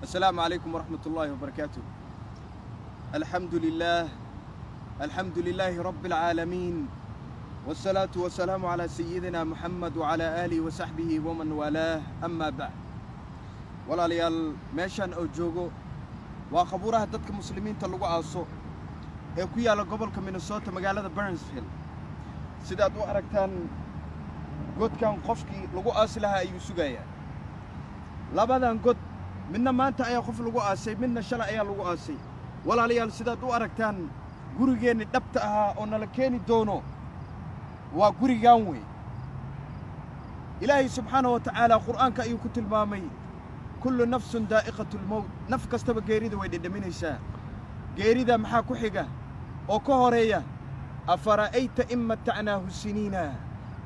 السلام عليكم ورحمة الله وبركاته. الحمد لله، الحمد لله رب العالمين، والصلاة والسلام على سيدنا محمد وعلى آله وصحبه ومن والاه، أما بعد. Walaalayaal, meeshaan oo joogo waa qabuuraha dadka Muslimiinta lagu aaso ee ku yaalla gobolka Minnesota, magaalada Burnsville. Sidaad u aragtaan, godkan qofkii lagu aasi lahaa ayuu sugayaa. Labadan god, midna maanta ayaa qof lagu aasay, midna shalay ayaa lagu aasay. Walaalayaal, sidaad u aragtaan, gurigeenni dhabta ahaa oo nala keeni doono waa gurigan wey. Ilaahay subxaanahu wa tacaala Qur'aanka ayuu ku tilmaamay: كل نفس ذائقة الموت. Naf kastaba geerida way dhedhaminaysaa. Geerida maxaa ku xiga oo ka horeeya? أفرأيت إن متعناه سنين.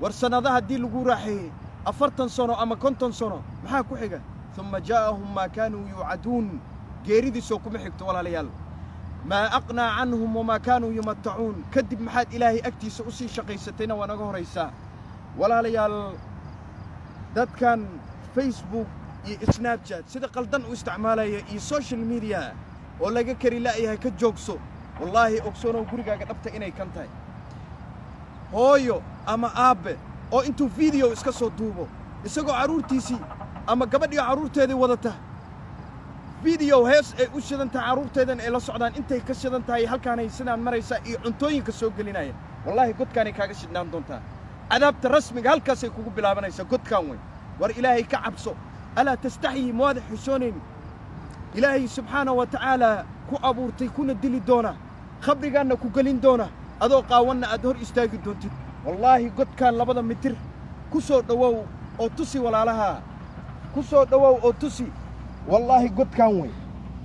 War sannadaha haddii lagu raaxeeyey 40 sano ama 50 sano, maxaa ku xiga? ثم جاءهم ما كانوا يوعدون. Geeridiisoo kuma xigto, walaalayaal? ما أغنى عنهم وما كانوا يمتعون. Kadib maxaad Ilaahay agtiisa u sii shaqaysatayna waa naga horaysaa. Walaalayaal, dadkan Facebook iyo Snapchat sida qaldan u isticmaalaya iyo social media oo laga kari la'yahay, ka joogso. Wallaahi, ogsoonow gurigaaga dhabta inay kan tahay. Hooyo ama aabbe oo intuu video iska soo duubo isagoo carruurtiisii ama gabadhiyo carruurteedii wadata, video hees ay u shidan tahay, carruurteedan ay la socdaan, intay ka shidan tahay, halkaanay sidaan maraysaa iyo cuntooyinka soo gelinaya, wallaahi godkaanay kaaga shidhnaan doontaa. Cadaabta rasmiga halkaasay kugu bilaabanaysaa, godkaan weyn. War Ilaahay ka cabso. ألا تستحيي? Mawaada xishoonayn Ilaahay subxaanahu wa tacaala ku abuurtay, kuna dili doona, khabrigaanna ku gelin doona, adoo qaawanna aad hor istaagi doontid? Wallaahi, godkaan labada mitir ku soo dhowow oo tusi walaalaha, ku soo dhowow oo tusi. Wallaahi, godkaan wey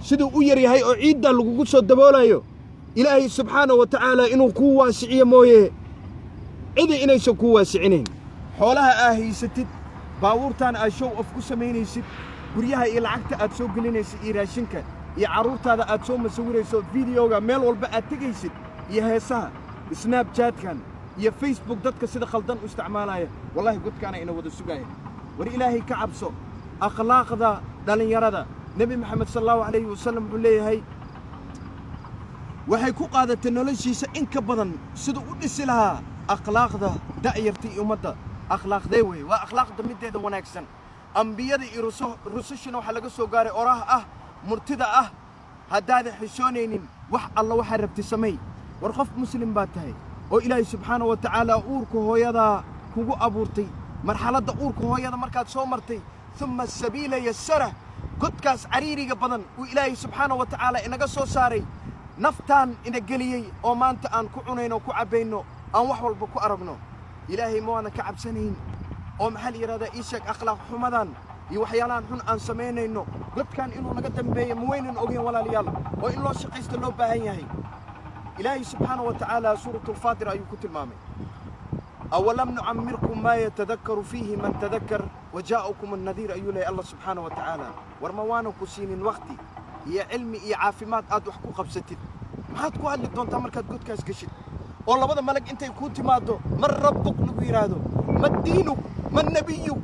siduu u yar yahay oo ciiddaa lagugu soo daboolayo. Ilaahay subxaanahu wa tacaala inuu kuu waasiciyo mooye, cidi inaysan kuu waasicinayn. Xoolaha aa haysatid, baabuurtaan aad show off ku samaynaysid, guryaha iyo lacagta aad soo gelinaysid iyo raashinka iyo carruurtaada aad soo masawirayso, videoga meel walba aad tegaysid iyo heesaha Snapchatkan iyo Facebook dadka sida khaldan u isticmaalaya, wallahi godkaana ina wada sugaya. War Ilaahay ka cabso. Akhlaaqda dhallinyarada, Nebi Maxamed sala Allahu calayhi wasalam wuxuu leeyahay, waxay ku qaadatay noloshiisa in ka badan siduu u dhisi lahaa akhlaaqda da'yarta iyo ummadda. Akhlaaqdee wey? Waa akhlaaqda middeeda wanaagsan. Ambiyada iyo rusushina waxaa laga soo gaaray oraha ah, murtida ah: haddaadan xishoonaynin, wax alla waxaa rabti samay. War qof Muslim baad tahay oo Ilaahay subxaanahu wa tacaala uurka hooyadaa kugu abuurtay. Marxaladda uurka hooyada markaad soo martay, ثم السبيل يسره, godkaas cariiriga badan uu Ilaahay subxaanahu wa tacaala inaga soo saaray, naftaan ina geliyey, oo maanta aan ku cunayno, ku cabbayno, aan wax walba ku aragno. Ilaahay ma waadan ka cabsanayn? Oo maxaa la yidhahdaa, ii sheeg, akhlaaq xumadan iyo waxyaalahan xun aan samaynayno, godkan inuu naga dambeeyo ma waynan ogeyn, walaalayaal, oo in loo shaqaysto loo baahan yahay? Ilaahay subxaanahu wa tacaala Suuratulfaatir ayuu ku tilmaamay: أولم نعمركم ما يتذكر فيه من تذكر وجاءكم النذير, ayuu leeyahy Allah subxaanahu wa tacaala. War ma waanan ku siinin wakhti iyo cilmi iyo caafimaad aad wax ku qabsatid? Maxaad ku hadli doontaa markaad godkaas geshid oo labada malag intay kuu timaaddo, "من ربك" lagu yidhaahdo, "ما دينك؟ ما نبيك؟"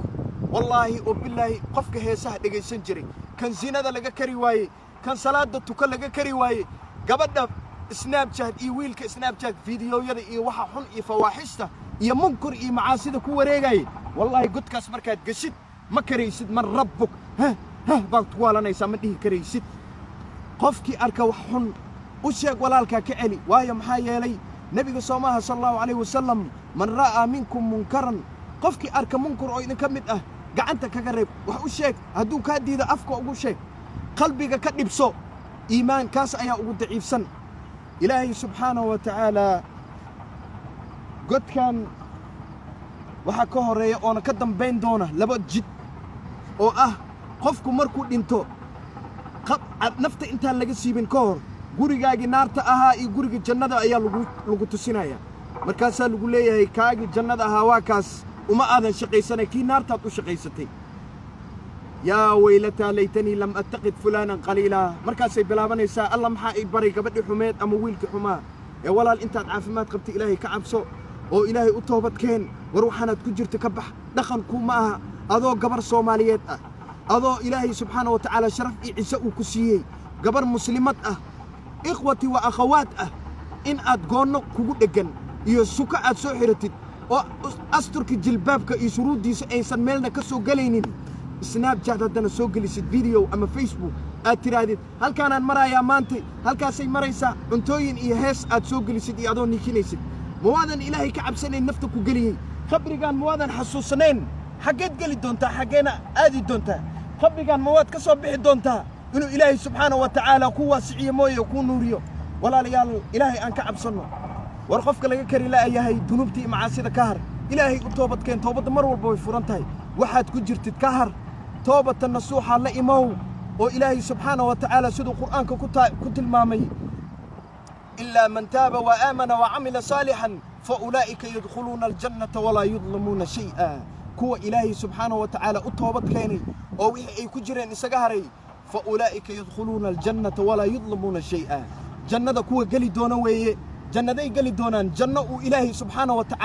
Wallaahi oo bilaahi, qofka heesaha dhegaysan jiray, kan zinada laga kari waayey, kan salaada tuka laga kari waayey, gabadha Snapchat iyo wiilka Snapchat fiidiyoyada iyo waxa xun iyo fawaaxishta iyo munkar iyo macaasida ku wareegayay, wallaahi godkaas markaad geshid ma karaysid. "من ربك؟" Hah hah baad ku waalanaysaa, ma dhihi karaysid. Qofkii arka wax xun u sheeg, walaalkaa ka celi. Waayo, maxaa yeelay, Nebiga soomaha sala Allahu calayhi wasalam: "من رأى منكم منكرا", qofkii arka munkar oo idinka mid ah, gacanta kaga reeb, wax u sheeg. Hadduu kaa diido, afka ugu sheeg, qalbiga ka dhibso. Iimaan kaas ayaa ugu daciifsan. Ilaahay subxaanahu wa tacaalaa, godkan waxaa ka horreeya oona ka dambayn doona laba jid oo ah qofku markuu dhinto, nafta intaan laga siibin ka hor, gurigaagii naarta ahaa iyo guriga jannada ayaa lagu tusinaya. Markaasaa lagu leeyahay: "Kaagii jannada ahaa waa kaas, uma aadan shaqaysanay, kii naartaad u shaqaysatay." "يا ويلتى ليتني لم أتخذ فلانا خليلا." Markaasay bilaabanaysaa: "Alla, maxaa i baray gabadhii xumeed ama wiilkii xumaa?" Ee walaal, intaad caafimaad qabta, Ilaahay ka cabso oo Ilaahay u toobad keen. War waxaanaad ku jirta ka bax, dhaqanku ma aha. Adoo gabar Soomaaliyeed ah. Adoo Ilaahay subxaana wa tacaala sharaf iyo ciise uu ku siiyey, gabar muslimad ah, ikhwati wa akhawaat ah, in aad goonno kugu dheggan iyo suko aad soo xiratid oo asturka jilbaabka iyo shuruuddiisa aysan meelna ka soo gelaynin, Snapchat haddana soo gelisid video ama Facebook, aad tidhaahdid, "Halkaanaan marayaa maantay, halkaasay maraysaa," cuntooyin iyo hees aad soo gelisid iyo adoo niikinaysid. Ma waadan Ilaahay ka cabsanayn nafta ku geliyey? Qabrigaan ma waadan xasuusanayn? Xaggeed geli doontaa? Xaggeena aadi doontaa? Qabrigaan ma waad ka soo bixi doontaa? Inuu Ilaahay subxaana wa tacaala ku waasiciyo mooye, kuu nuuriyo. Walaalayaal, Ilaahay aan ka cabsanno. War qofka laga kari la'yahay dunuubta iyo macaasida, ka har. Ilaahay u toobadkeen. Toobadda mar walba way furan tahay. Waxaad ku jirtid ka har, toobata nasuuxa la imow, oo Ilaahay subxaana wa tacaala siduu Qur'aanka ku tilmaamay, "إلا من تاب وآمن وعمل صالحا فأولئك يدخلون الجنة ولا يظلمون شيئا." Kuwa Ilaahay subxaana wa tacaala u toobad keenay oo wixii ay ku jireen isaga haray, فأولئك يدخلون الجنة ولا يظلمون شيئا, jannada kuwa geli doona weeye. Jannaday geli doonaan, janno uu Ilaahay subxaana wa tacaala